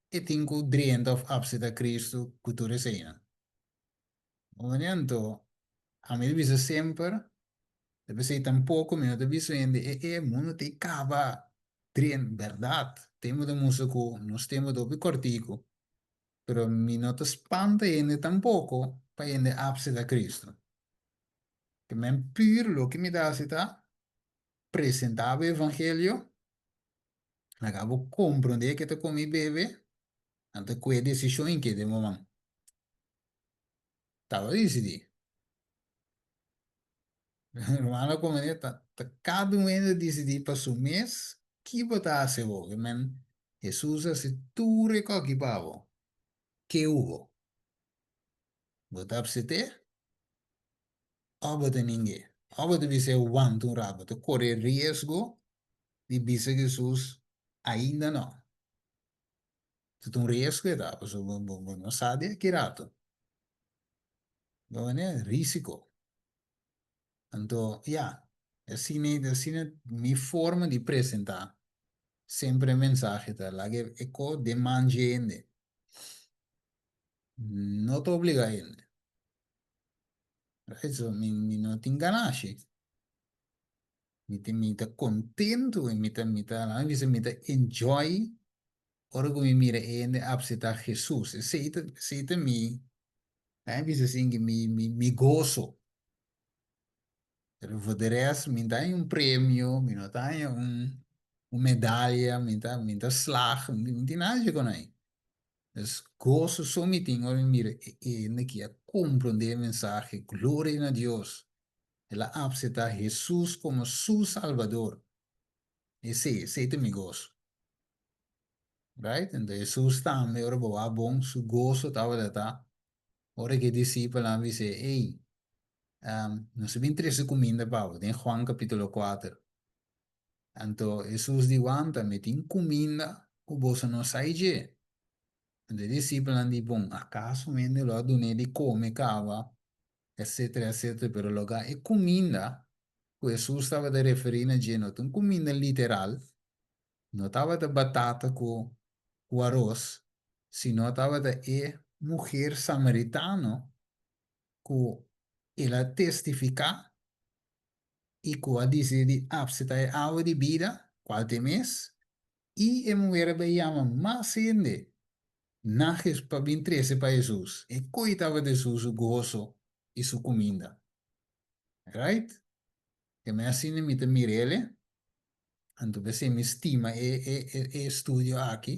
Speaker 1: e tin ku drenta òf apseptá Kristu ku tur eseinan. Bo anto, ami ta bisa semper, ta p'esei tampoko mi no ta bisa hende, e e mundu ta e kaba drenta, bèrdat, tempu ta mustra ku nos tempu ta hopi kòrtiku, pero mi no ta spanta hende tampoko pa hende apseptá Kristu. Ke men pür loke mi ta hasi ta presentá bo evangelio, laga bo komprondé ke ta kome i bebe, anto ku e desishon i ke den bo man. Taba disidí. Hermano como ne ta ta cada un hende disidí pa su mes ki bo ta hasi bo. Ke men Hesus a hasi tur e koki pa bo. Ke hubo? Bo ta apsept'é òf bo ta ning'é? Òf bo ta bis'é wanta un rato? Bo ta kore riesgo di bisa Hesus ainda no. Ta un riesgo e ta, pasobra bo bo no sa di aki rato. Bo manera risico. Anto, ya, asina asina mi forma di presenta semper e mensahe ta laga e ko den man dje hende. No ta obliga hende. Right? So mi mi no tin ganashi. Mi ta mi ta kontentu i mi ta mi ta laga mi bisa mi ta enjoy ora ku mi mira e hende apseptá Hesus. Esei ta esei ta mi laga mi bisa asin ki mi mi mi goso. Pero for de rest mi no ta haña un premio, mi no ta haña un un medaya, mi ta mi ta slag, mi no tin nada ku nan. Dus goso so mi tin ora mi mira e hende ki a komprondé e mensahe, gloria na Dios. El a apseptá Hesus komo su Salbador. Esei, esei ta mi goso. Right? Enton Hesus tambe, ora bo wak bon, su goso tabata ta ora ku e disipelnan a bis'é, Ey, nos a bin trese kuminda pa bo, den Juan kapítulo kuater. Anto Hesus di, Wanta, mi tin kuminda ku boso no sa i dje. Anto e disipelnan di, Bon, akaso hende lo a dun'é di kome kaba etcetera etcetera pero loga e cuminda cu Hesus tabata referi na dje no ta un cuminda literal, no tabata batata cu cu aros, sino tabata e muher samaritano cu el a testifica y cu a dicidi di apseta e awa di bida, cual ta e mes, y e muher a bay yama mas hende na Jes pa bin trese pa Hesus. E koe tabata Hesus su goso i su kuminda. Right? Ke mi asina mi ta mir'el, anto p'esei mi stima e e e estudio aki,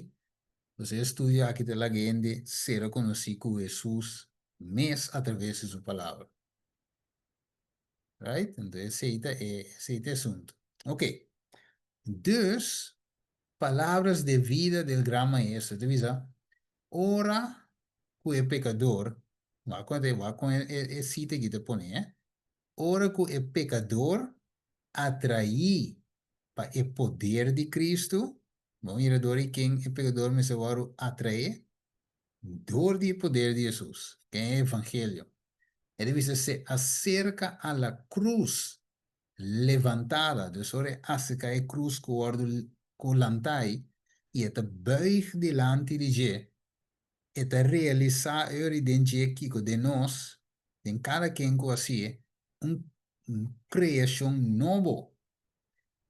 Speaker 1: pasobra e estudio aki ta laga hende sera konosí ku Hesus mes atraves di su palabra. Right? Anto esei ta e esei ta e asuntu. Oké. Dus, Palabras de vida del Gran Maestro ta bisa, Ora ku e pekador, wak kon e wak kon e e sita aki ta pone, eh, ora ku e pekador atraí pa e poder di Kristu, bo mira dor di ken e pekador mester wòrdu atraé? Dor di e poder di Hesus, ken e evangelio. E ta bisa se aserka a la krus levantada, dus ora e aserká e krus ku wòrdu ku lantá ei, i e ta buig dilanti di dje, e ta realisá e ora ei den dje kiko den nos, den kada ken ku hasié, un kreashon nobo,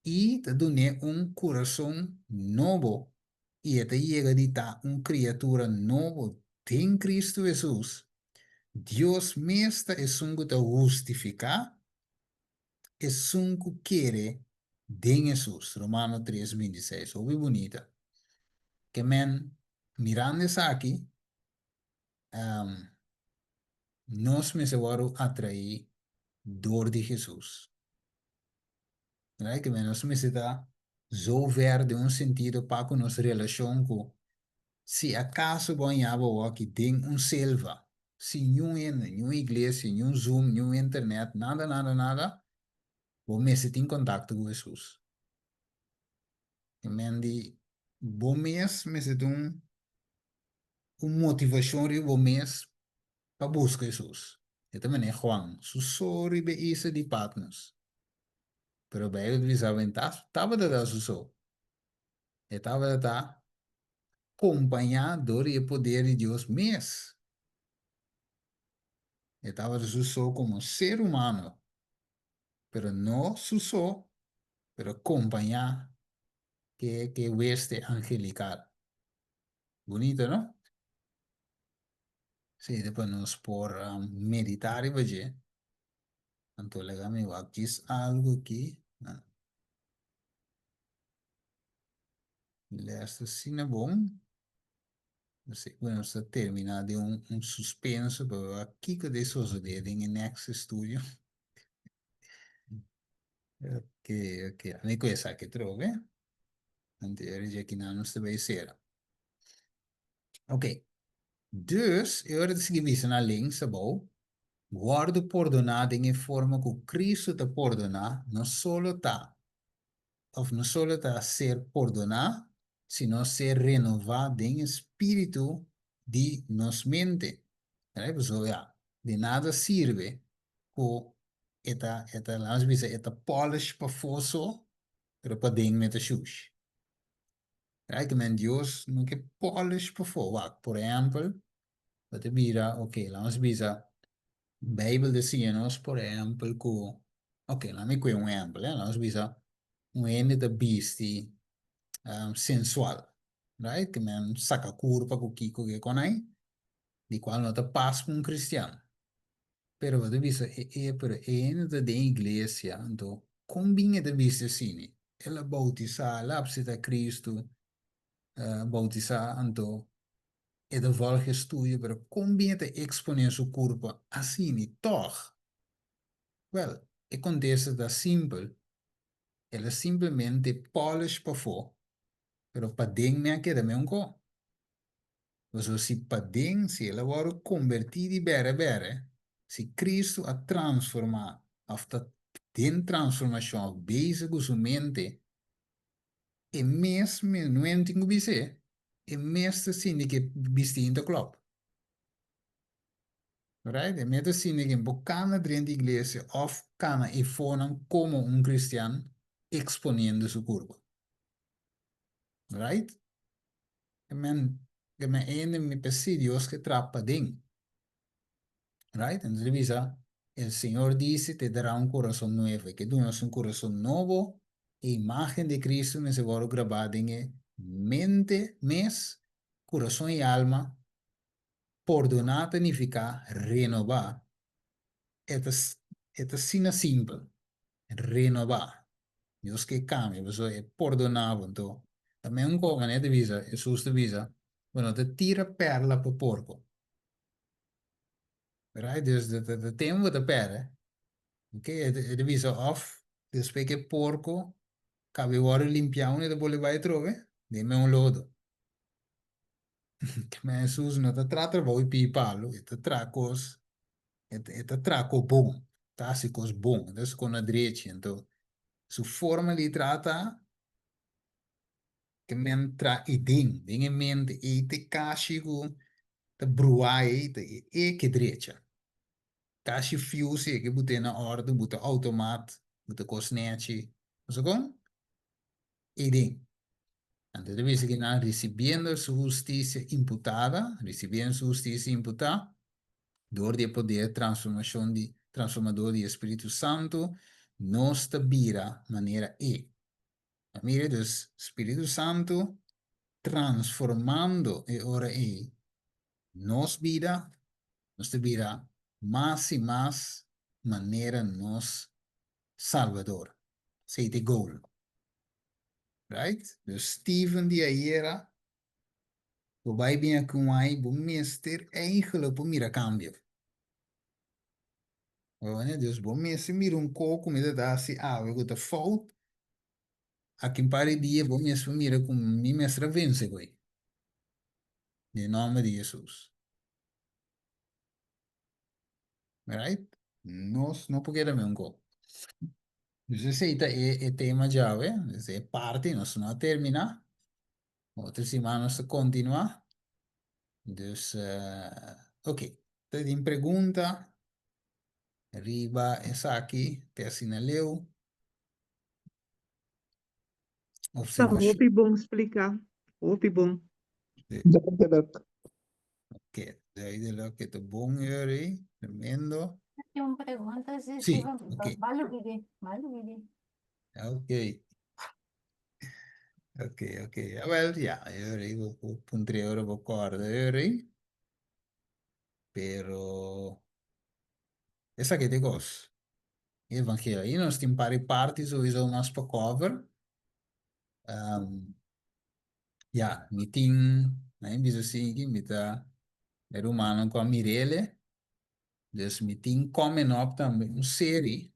Speaker 1: i ta dun'é un kurason nobo, i e ta yega di ta un kriatura nobo den Kristu Hesus. Dios mes ta esun ku ta hustifiká esun ku kere den Hesus, Romano tres bintiseis. Hopi bunita. Ke men, mirando esaki, nos mester wòrdu atraí dor di Hesus. Right? Ke men nos mester ta zover den un sentido pa ku nos relashon ku si akaso bo a haña bo awor den un selva, sin niun hende, niun iglesia, niun Zoom, niun internet, nada, nada, nada, bo mester tin kontakto ku Hesus. Ke men di bo mes mester tin un un motivashon riba bo mes pa buska Hesus. E ta manera Juan su so riba e isla di Patmos. Pero Bijbel ta bisa bo e tabata ta su so. E tabata ta. kompañá dor di e poder di Dios mes. E tabata su so komo ser humano, pero no su so, pero kompañá ke ke weste angelikal. Bunito, no? Sí, ta pa nos por meditá riba dje. Anto laga mi wak djis algu aki. Les ta asina bon. Así ku nos ta terminá den un, un suspenso pa wak kiko ta sosodé den e next estudio. Ok, ok. Mi ku esaki atrobe. Anto e ora dje kinan nos ta bai sera. Ok. Dus, e ora ta sigui bisa na links abou, Wòrdu pordoná den e forma ku Kristu ta pordoná no solo ta, òf no solo ta ser pordoná, sino ser renová den e spiritu di nos mente. Right? Pasobra ya, di nada sirbe ku e ta, e ta, laat nos bisa, e ta polish pafó so, pero paden no e ta shushi. Right? Ke men Dios no ke polish pafó. Wak, por ehèmpel, bo ta bira, ok, laat nos bisa, Bijbel ta siña nos, por ehèmpel, ku, ok, laat mi kue un ehèmpel, laat nos bisa, un hende ta bisti sensual, right? Ke men saka kurpa ku kiko ke konai, di kual no ta pas ku un kristian. Pero bo ta bisa, e e, pero e hende ta den iglesia, anto kon bin e ta bisti asini? El a boutisá, el a apseptá Kristu, boutisá, anto e ta vòlg e studio, pero kon bin e ta eksponé su kurpa asini tòg? Wèl, e kontesta ta simpel, el a simplemente polish pafó, pero paden mi a keda meun kò. Pasobra si paden, si el a wòrdu kombertí di bèrè bèrè, si Kristu a transformá òf ta den transformashon òf bezig ku su mente, e mes, no e tin ku bis'é, e mes ta sinti ku e bistin ta klòp. Right? E mes ta sinti ku bo kana drenta iglesia òf kana efonan komo un kristian eksponiendo su kurpa. Right? E men, e men ende mi p'esei Dios ke trap paden. Right? Entonces e bisa, el Señor dice, te dará un corazón nuevo. E ke duna nos un corazón nobo, e imagen di Cristo mester wòrdu grabá den e mente mes, corazón i alma. Pordoná ta nifiká renobá. E ta, e ta asina simpel. Renobá. Dios ke kambia, pasobra e pordoná bo. Anto, ta men un kos, manera ta bisa, Hesus ta bisa, bo no ta tira pèrla pa porko. Right? Dus ta ta tempu bo ta pèrdè. Ok, e ta bisa òf despues ku e porko kaba e wòrdu limpiá unda e ta bolbe bai atrobe, den men un lodo. Men Hesus no ta traha trabou i pidi palu, e ta traha kos E ta traha kos bon, ta hasi kos bon, e ta hasi kos na drechi. Anto su forma di traha ta ke men traha ei den, den e mente. Ei ta e kashi ku ta bruá ei, ta e ke drecha. Kashi fuse e ke bot'é na òrdu, bota outomat, bota kos nechi. Bo sa kon? Ei den. Anto ta bisa ku nan risibiendo su hustisia imputada, risibiendo su hustisia imputá, dor di e poder transformashon di transformador di e Spiritu Santu, nos ta bira manera E. A mira, dus Spiritu Santu transformando e ora ei nos bida, nos ta bira mas i mas manera nos Salbador. Esei ta e goal. Right? Dus Steven di ayera, bo bai bin aki un ai, bo mester eigenlijk por mira cambio. Bo Dus bo mester mira un ko ku mi ta ta hasi awe ku ta fout, aki un par di dia bo mester por mira ku mi mester a vense ku ei. Den nomber di Jesus. Right? Nos no por keda un ko. Dus esei ta e, e tema djawe, dus e parti, nos no a terminá. Otro siman nos ta kontinuá. Dus, uh, ok. Ta tin pregunta riba esaki, te asina leu.
Speaker 2: Ta hopi bon spliká, hopi bon.
Speaker 4: Duidelijk.
Speaker 1: Oké, duidelijk. E ta bon, Yuri. Tremendo.
Speaker 3: Tin un pregunta, si,
Speaker 1: Sí,
Speaker 3: Steven.
Speaker 1: oké.
Speaker 3: Balo bidi, balo bidi.
Speaker 1: Oké. Oké. Wel, ja, Yuri, bo por puntra ora bo kòrda, Yuri. Pero esaki ta e kos. Evangelio. I nos tin par di parti sowieso mas pa cover. Ya, mi tin, na e bisa sigui, mi ta e rumannan ku a mir'ele. Dus mi tin coming up tambe un serie.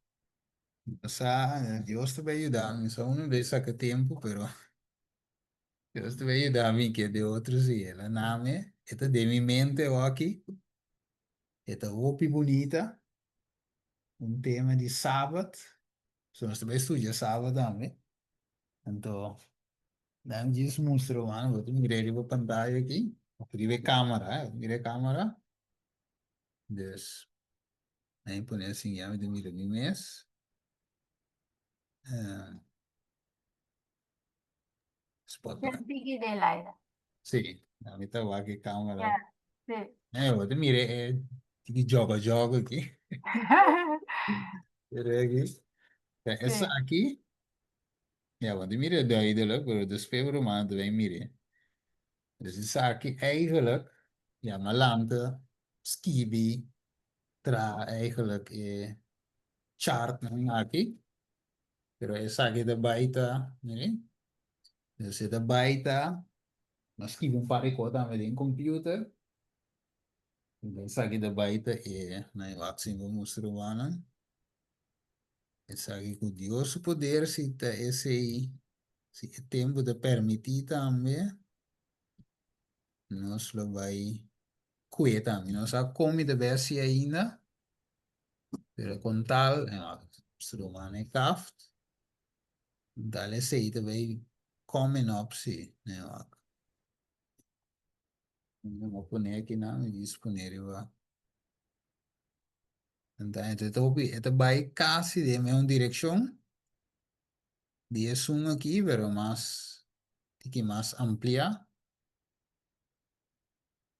Speaker 1: Mi no sa, Dios ta bay yuda mi. Sa uno bay saca tempo, pero Dios ta bay yuda mi ke de otro si. El a name, e ta den mi mente awaki. E ta hopi bunita. Un tema di Sabat. So nos ta bay studia Sabat tambe. Anto, dan djis mustra man, bo ta mira riba pantaya aki, of riba e camera, eh, mira e camera. Dus, nan e pone asin ya mi ta mira mi mes. Uh, spot.
Speaker 3: Just biggie de Laira.
Speaker 1: Sí, na mi ta wak e camera.
Speaker 3: Ja, sí.
Speaker 1: Eh, bo ta mira e tiki jogo jogo aki. Pero aki, esaki, ja, bo ta mira duidelijk, pero despues ruman ta bin mira. Dus esaki eigenlijk, ja, m'a lanta skibi traha eigenlijk e chartnan aki, pero esaki ta bai ta, mira, dus e ta bai ta, m'a skibi un par di kos tambe den computer, esaki ta bai ta e, nan wak si bo mustra rumannan. Esaki ku Dios su poder si ta esei, si e tempu ta permití tambe, nos lo bai kue tambe. No sa kon mi ta bai hasi ainda, pero kon tal, stroma e kaft, kon tal esei ta bai coming up si, wak. Mi a pone aki nan, mi djis pone riba. Anto e ta hopi, e ta bai kasi den mesun direkshon di esun aki, pero mas tiki mas ampliá.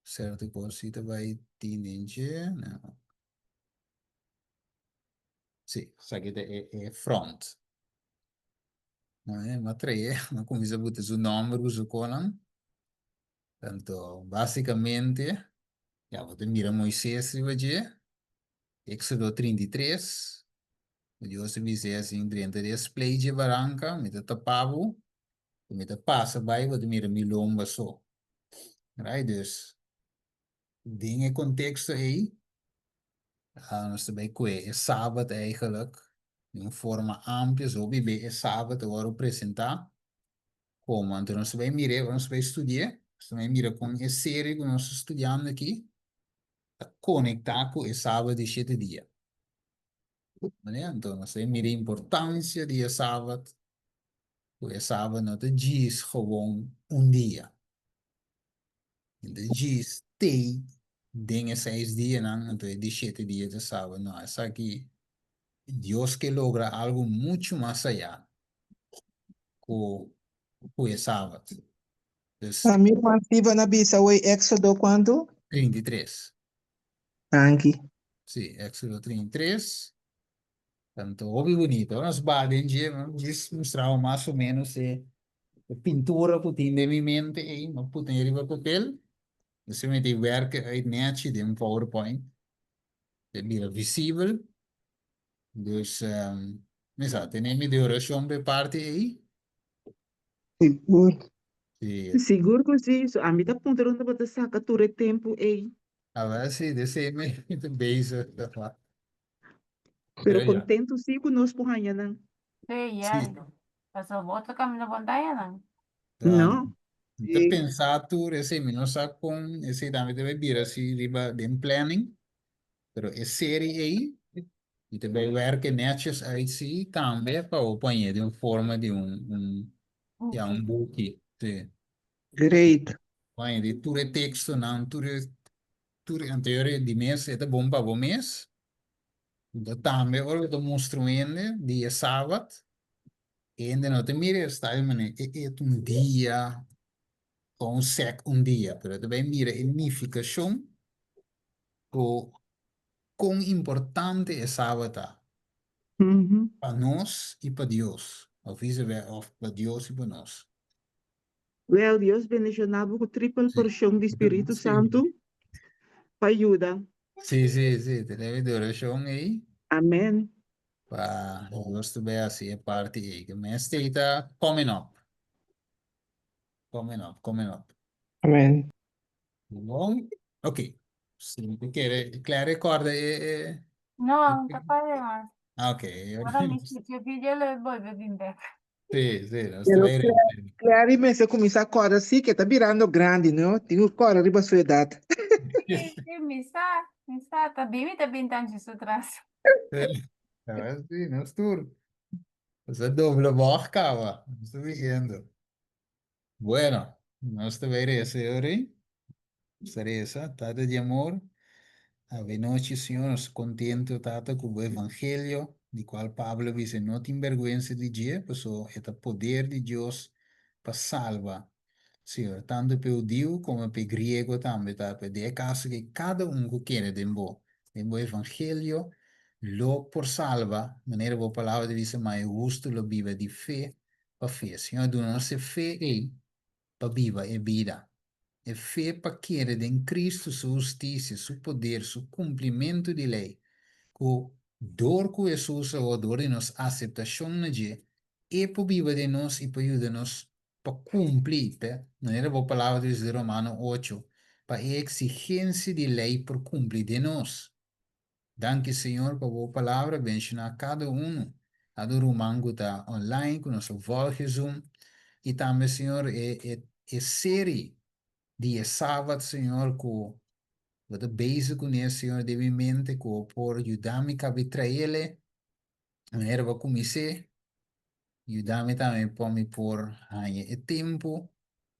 Speaker 1: Serto kos si ta bai tin den dje. Sí, esaki ta e e front. Mi a trae, mi a kuminsá buta su nòmber ku su konan. Tanto, básicamente, ya bo ta mira Moisés riba dje, Éxodo 33, Dios ta bis'é asin, Drenta di e splei dje baranka, mi ta tapa bo, i mi ta pasa bai, bo ta mira mi lomba so. Right? Dus, den e konteksto ei, nos ta bai kue e Sabat eigenlijk den un forma amplio, so hopi be e Sabat ta wòrdu presentá Komo? Anto nos ta bai mir'é, ora nos ta bai studi'é, nos ta bai mira kon e serie ku nos ta studiando aki ta konektá ku e Sabat di shete dia. Manera? Anto nos ta bai mira e importansia di e Sabat, ku e Sabat no ta djis gewoon un dia. No ta djis tei den e seis dianan, anto e di shete dia ta Sabat. No, esaki Dios ke logra algu muchu mas ayá ku ku e Sabat. Dus.
Speaker 4: Mi ruman Steven a bisa hoy Éxodo kuantu?
Speaker 1: 33.
Speaker 4: Danki.
Speaker 1: Sí, Éxodo 33. Tanto hopi bunito. Nos ba den dje, djis mustrabo mas o menos e pintura ku tin den mi mente ei, mi a put den riba papel. Esei mi tin werken uit nechi den PowerPoint. E bira visibel. Dus, mi sa, tene mi di orashon pa e parti ei.
Speaker 4: Sigur.
Speaker 1: Sí.
Speaker 2: Sigur ku si. So ami ta puntra unda bo ta saka tur e tempu ei.
Speaker 1: Awor si, desei mi ta bezig.
Speaker 2: Pero
Speaker 1: Pero ya.
Speaker 2: kontentu si ku nos por haña nan.
Speaker 3: Sí, ya. Pasobra bo ta kaminda bon ta haña nan.
Speaker 2: No.
Speaker 1: Mi ta pensa tur esei, mi no sa kon esei tambe ta bai bira si riba den planning, pero e serie ei mi ta bai werke netjes uit si tambe pa bo poñe den un forma di un un ya un buki, si.
Speaker 4: Great.
Speaker 1: Poñe di tur e tekstonan, tur e tur e anterior di mes e ta bon pa bo mes, Anto tambe ora bo ta mustra un hende dia sabat, e hende no ta mira e style manera e e ta un dia. Kon un sèk un dia, pero ta bai mira e nifikashon ku kon importante e sabat ta pa nos i pa Dios, òf viseversa, òf pa Dios i pa nos.
Speaker 2: Wèl, Dios bendishoná bo ku tripel porshon di Spiritu Santu pa yuda.
Speaker 1: Sí, sí, sí, tenemos e orashon ei.
Speaker 2: Amèn.
Speaker 1: Pa Dios ta bai hasi e parti ei. Ke mester ei ta coming up. Coming up, coming up.
Speaker 4: Amèn.
Speaker 1: Bon, ok. Si bo kere, Claire recorda e, e,
Speaker 3: No, ta para mas.
Speaker 1: Ah, ok.
Speaker 3: Ora mi scucha video lo bolbe bin bek.
Speaker 1: Sí, sí, nos ta
Speaker 4: Pero
Speaker 1: bai
Speaker 4: Claire, Clary mester kuminsá kòrda sí ke ta birando grandi, no? Tin ku kòrda riba su edat.
Speaker 3: Sí, sí, mi sa, mi sa, ta bin mi ta bin tanchi su tras.
Speaker 1: Sí, ah, sí, nos tur. Nos a dobla bòg kaba, nos ta biendo. Bueno, nos ta bai resa e ora ei. Nos ta resa, Tata di amor, awe nochi, Señor, nos ta contento, Tata, cu bo evangelio, di cual Pablo a bisa no tin berguensa di dje, paso e ta poder di Dios pa salba, Señor, tanto p'e hudiu como p'e griego tambe, Tata. Den e caso ke cada un cu kere den bo, den bo evangelio, lo por salba, manera bo palabra ta bisa, ma e hustu lo biba di fe pa fe. Señor, duna nos e fe ei pa biba e bida. E fe pa kere den Cristo su husticia, su poder, su cumplimentu di ley, cu dor cu Jesus awor, dor di nos aceptacion na dje, E por biba den nos y por yuda nos pa cumpli, pe, manera bo palabra ta bisa den Romano ocho, pa e exigencia di ley por cumpli den nos. Danki Señor pa bo palabra, benshoná kada unu, kada ruman ku ta online ku nos a volge Zoom i tambe Señor e e e seri di e Sabat Señor ku bo ta bezig kuné Señor den mi mente ku bo por yuda mi kabi traele manera bo a kumins'é Yuda mi tambe pa mi por haña e tempu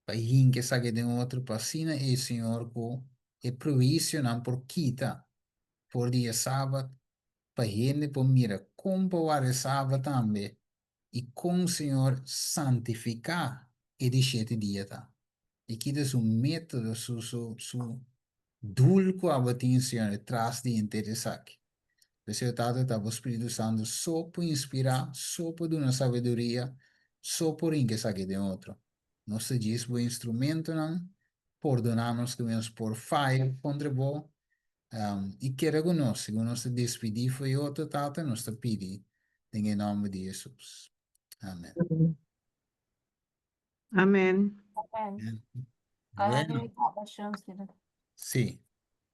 Speaker 1: pa hinka esaki den otro pa asina e Señor ku e prehuisionan por kita for di e Sabat pa hende por mira kon pa warda e Sabat tambe i kon Señor santifiká e di shete dia ta i kita su método su su su dul ku abo tin Señor tras di henter esaki. P'esei Tata ta bo Spiritu Santu so por inspirá, so por duna sabiduria, so por hinka esaki den otro. Nos ta djis bo instrumentonan, pordoná nos ku nos por faya kontra bo, i keda ku nos. Segun nos ta despidí for e otro, Tata, nos ta pidi den e nòmber di Hesus. Amen.
Speaker 2: Amen.
Speaker 3: Amen.
Speaker 1: Bueno.
Speaker 3: Bueno.
Speaker 1: Sí.